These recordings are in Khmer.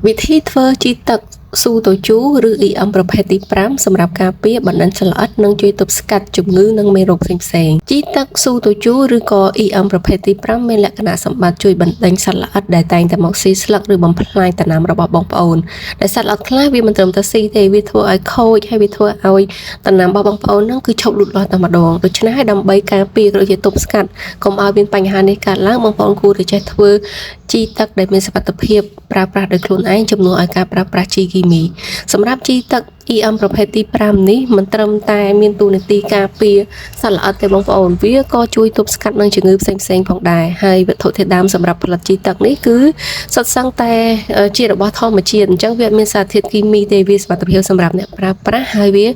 វិធីធ្វើជីទឹកស៊ូតូជូឬ EM ប្រភេទទី5សម្រាប់ការពារបណ្ដិញសត្វល្អិតនិងជួយទប់ស្កាត់ជំងឺនិងមេរោគផ្សេងៗជីទឹកស៊ូតូជូឬក៏ EM ប្រភេទទី5មានលក្ខណៈសម្បត្តិជួយបណ្ដេញសត្វល្អិតដែលតែងតែមកស៊ីស្លឹកឬបំផ្លាញដំណាំរបស់បងប្អូនដែលសត្វល្អិតខ្លះវាមិនត្រឹមតែស៊ីទេវាធ្វើឲ្យខូចហើយវាធ្វើឲ្យដំណាំរបស់បងប្អូនហ្នឹងគឺឈប់លូតលាស់តែម្ដងដូច្នេះហើយដើម្បីការពារក៏ដូចជាទប់ស្កាត់កុំឲ្យមានបញ្ហានេះកើតឡើងបងប្អូនគួរតែចេះធ្វើជីទឹកដែលមានសុវត្ថិភាពប្រើប្រាស់ដោយខ្លួនឯងជំនួសឲ្យការប្រើប្រាស់ជីគីមីសម្រាប់ជីទឹក EM ប្រភេទទី5នេះមិនត្រឹមតែមានតួនាទីការពារសត្វល្អិតទេបងប្អូនវាក៏ជួយទប់ស្កាត់នឹងជំងឺផ្សេងៗផងដែរហើយវត្ថុធាតុដើមសម្រាប់ផលិតជីទឹកនេះគឺសុទ្ធសឹងតែជារបស់ធម្មជាតិអញ្ចឹងវាអត់មានសារធាតុគីមីទេវាសុវត្ថិភាពសម្រាប់អ្នកប្រើប្រាស់ហើយវា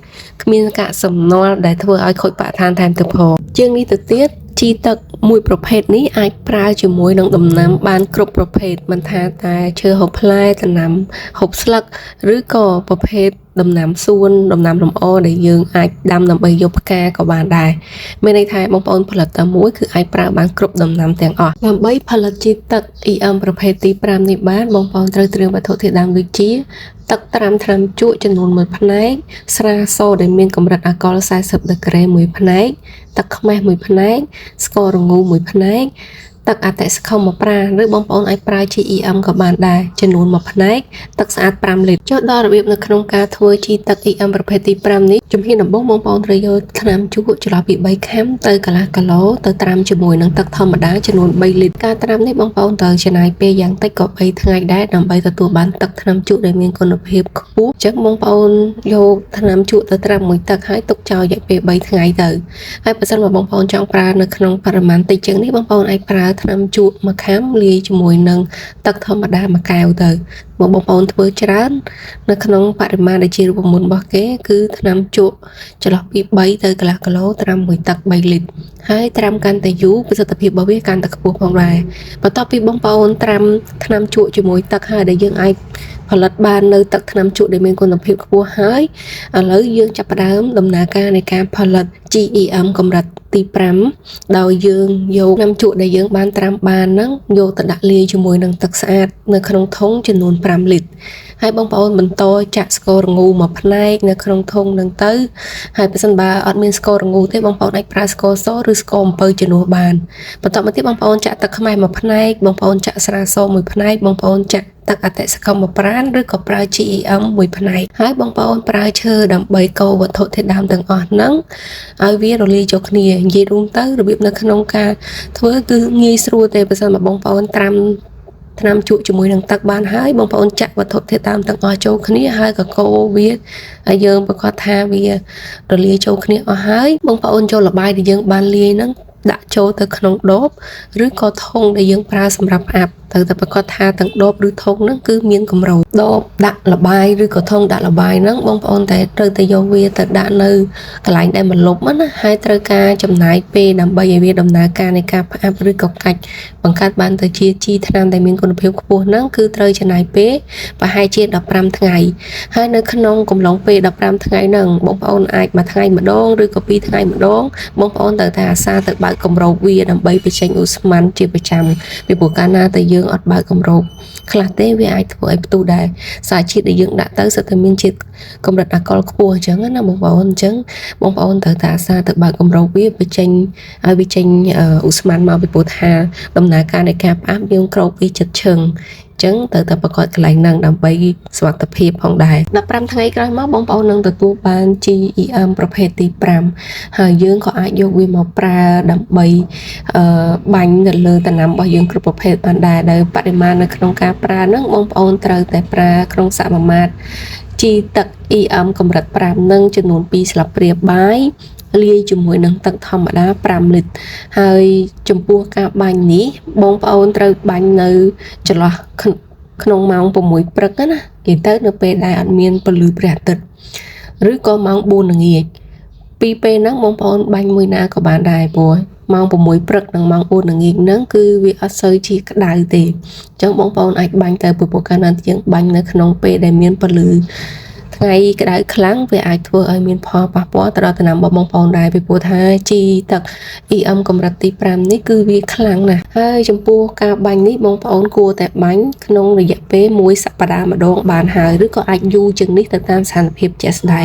គ្មានកាកសំណល់ដែលធ្វើឲ្យខូចបរិស្ថានថែមទៀតផងជាងនេះទៅទៀតជីទឹកមួយប្រភេទនេះអាចប្រើជាមួយនឹងដំណាំបានគ្រប់ប្រភេទមិនថាតែឈើហូបផ្លែដំណាំហូបស្លឹកឬក៏ប្រភេទដំណាំសួនដំណាំលម្អដែលយើងអាចដាំដើម្បីយកផ្កាក៏បានដែរមានន័យថាបងប្អូនផលិតតែមួយគឺអាចប្រើបានគ្រប់ដំណាំទាំងអស់ដើម្បីផលិតជីទឹក EM ប្រភេទទី5នេះបានបងប្អូនត្រូវត្រៀមវត្ថុធាតុដើមដូចជាទឹកត្រាំថ្នាំជក់ចំនួន1ផ្នែកស្រាសដែលមានកម្រិតអាល់កុល40ដឺក្រេមួយផ្នែកទឹកខ្មេះមួយផ្នែកស្ករងូមួយផ្នែកទឹកអតិសខមប្រាឬបងប្អូនអាចប្រើ GEM ក៏បានដែរចំនួនមួយផ្នែកទឹកស្អាត5លីត្រចូលដល់របៀបនៅក្នុងការធ្វើជីទឹក EM ប្រភេទទី5នេះជំហានដំបូងបងប្អូនត្រូវយកថ្នាំជក់ចន្លោះពី3ខាំទៅកន្លះគីឡូទៅត្រាំជាមួយនឹងទឹកធម្មតាចំនួន3លីត្រការត្រាំនេះបងប្អូនត្រូវចំណាយពេលយ៉ាងតិចក៏3ថ្ងៃដែរដើម្បីទទួលបានទឹកថ្នាំជក់ដែលមានគុណភាពខ្ពស់អញ្ចឹងបងប្អូនយកថ្នាំជក់ទៅត្រាំមួយទឹកហើយទុកចោលរយៈពេល3ថ្ងៃទៅហើយបើសិនបើបងប្អូនចង់ប្រើនៅក្នុងបរិមាណតិចជាងនេះបងប្អូនអាចប្រើថ្នាំជក់មួយខាំលាយជាមួយនឹងទឹកធម្មតាមួយកែវទៅមកបងប្អូនធ្វើច្រើននៅក្នុងបរិមាណដែលជារូបមន្តរបស់គេគឺថ្នាំជក់ចន្លោះពី3ទៅកន្លះគីឡូត្រាំមួយទឹក3លីត្រហើយត្រាំកាន់តែយូរប្រសិទ្ធភាពរបស់វាកាន់តែខ្ពស់ផងដែរបន្ទាប់ពីបងប្អូនត្រាំថ្នាំជក់ជាមួយទឹកហើយដែលយើងអាចផលិតបាននៅទឹកថ្នាំជក់ដែលមានគុណភាពខ្ពស់ហើយឥឡូវយើងចាប់ផ្ដើមដំណើរការនៃការផលិត GEM កម្រិតទី5ដោយយើងយកថ្នាំជក់ដែលយើងបានត្រាំបានហ្នឹងយកទៅដាក់លាយជាមួយនឹងទឹកស្អាតនៅក្នុងធុងចំនួន5លីត្រហើយបងប្អូនបន្តចាក់ស្ករងូមួយផ្នែកនៅក្នុងធុងហ្នឹងទៅហើយបើសិនបើអត់មានស្ករងូទេបងប្អូនអាចប្រើស្ករសឬស្ករអំពៅជំនួសបានបន្តមកទៀតបងប្អូនចាក់ទឹកខ្មេះមួយផ្នែកបងប្អូនចាក់ស្រាសមួយផ្នែកបងប្អូនចាក់ទឹកអតិសកម្មប្រាណឬក៏ប្រើ GEM មួយផ្នែកហើយបងប្អូនប្រើឈើដើម្បីកូរវត្ថុធាតុដើមទាំងអស់ហ្នឹងឲ្យវារលាយចូលគ្នានិយាយរួមទៅរបៀបនៅក្នុងការធ្វើគឺងាយស្រួលទេបើសិនបើបងប្អូនត្រាំថ្នាំជក់ជាមួយនឹងទឹកបានហើយបងប្អូនចាក់វត្ថុធាតុដើមទាំងអស់ចូលគ្នាហើយក៏កូរវាឲ្យយើងប្រកាសថាវារលាយចូលគ្នាអស់ហើយបងប្អូនចូលល្បាយដែលយើងបានលាយហ្នឹងដាក់ចូលទៅក្នុងដបឬក៏ធុងដែលយើងប្រើសម្រាប់អាប់ត្រូវតែប្រកាសថាទាំងដបឬធុងហ្នឹងគឺមានគម្របដបដាក់ល្បាយឬក៏ធុងដាក់ល្បាយហ្នឹងបងប្អូនតែត្រូវតែយកវាទៅដាក់នៅកន្លែងដែលមិនលប់ណាហើយត្រូវការចំណាយពេលដើម្បីឲ្យវាដំណើរការនៃការផ្អាប់ឬក៏កាច់បង្កើតបានទៅជាជីថ្នាំដែលមានគុណភាពខ្ពស់ហ្នឹងគឺត្រូវចំណាយពេលប្រហែលជា15ថ្ងៃហើយនៅក្នុងកំឡុងពេល15ថ្ងៃហ្នឹងបងប្អូនអាចមួយថ្ងៃម្ដងឬក៏ពីរថ្ងៃម្ដងបងប្អូនត្រូវតែអាសាទៅបើកគម្របវាដើម្បីបញ្ចេញឧស្ម័នជាប្រចាំពីព្រោះកាលណាតែយើងអត់បើកគម្របខ្លះទេវាអាចធ្វើឲ្យផ្ទុះដែរសារជាតិដែលយើងដាក់ទៅសិតតែមានជាតិកម្រិតអាល់កុលខ្ពស់អញ្ចឹងណាបងប្អូនអញ្ចឹងបងប្អូនត្រូវតែអាសាទៅបើកគម្របវាបញ្ចេញឲ្យវាចេញឧស្ម័នមកពីព្រោះថាដំណើរការនៃការផ្អាប់យើងគ្របវាចិត្តឈឹងចឹងត្រូវតែប្រកាសកន្លែងហ្នឹងដើម្បីសុវត្ថិភាពផងដែរ15ថ្ងៃក្រោយមកបងប្អូននឹងទទួលបាន GEM ប្រភេទទី5ហើយយើងក៏អាចយកវាមកប្រើដើម្បីអឺបាញ់ទៅលើដំណាំរបស់យើងគ្រប់ប្រភេទបានដែរដោយបរិមាណនៅក្នុងការប្រើហ្នឹងបងប្អូនត្រូវតែប្រើក្នុងសមាមាត្រជីទឹក EM កម្រិត5នឹងចំនួន2ស្លាបព្រាបាយលាយជាមួយនឹងទឹកធម្មតា5លីត្រហើយចំពោះការបាញ់នេះបងប្អូនត្រូវបាញ់នៅចន្លោះក្នុងម៉ោង6ព្រឹកណាគេទៅនៅពេលដែលអត់មានពន្លឺព្រះអាទិត្យឬក៏ម៉ោង4ល្ងាចពីពេលហ្នឹងបងប្អូនបាញ់មួយណាក៏បានដែរព្រោះម៉ោង6ព្រឹកនិងម៉ោង4ល្ងាចហ្នឹងគឺវាអត់សូវជាក្តៅទេអញ្ចឹងបងប្អូនអាចបាញ់ទៅព្រោះកាលណាយើងបាញ់នៅក្នុងពេលដែលមានពន្លឺថ ថ្ងៃក្តៅខ្លាំងវាអាចធ្វើឲ្យមានផលប៉ះពាល់ទៅដល់ដំណាំរបស់បងប្អូនដែរពីព្រោះថាជីទឹក EM កម្រិតទី5នេះគឺវាខ្លាំងណាស់ហើយចំពោះការបាញ់នេះបងប្អូនគួរតែបាញ់ក្នុងរយៈពេល1សប្តាហ៍ម្ដងបានហើយឬក៏អាចយូរជាងនេះទៅតាមស្ថានភាពជាក់ស្ដែង។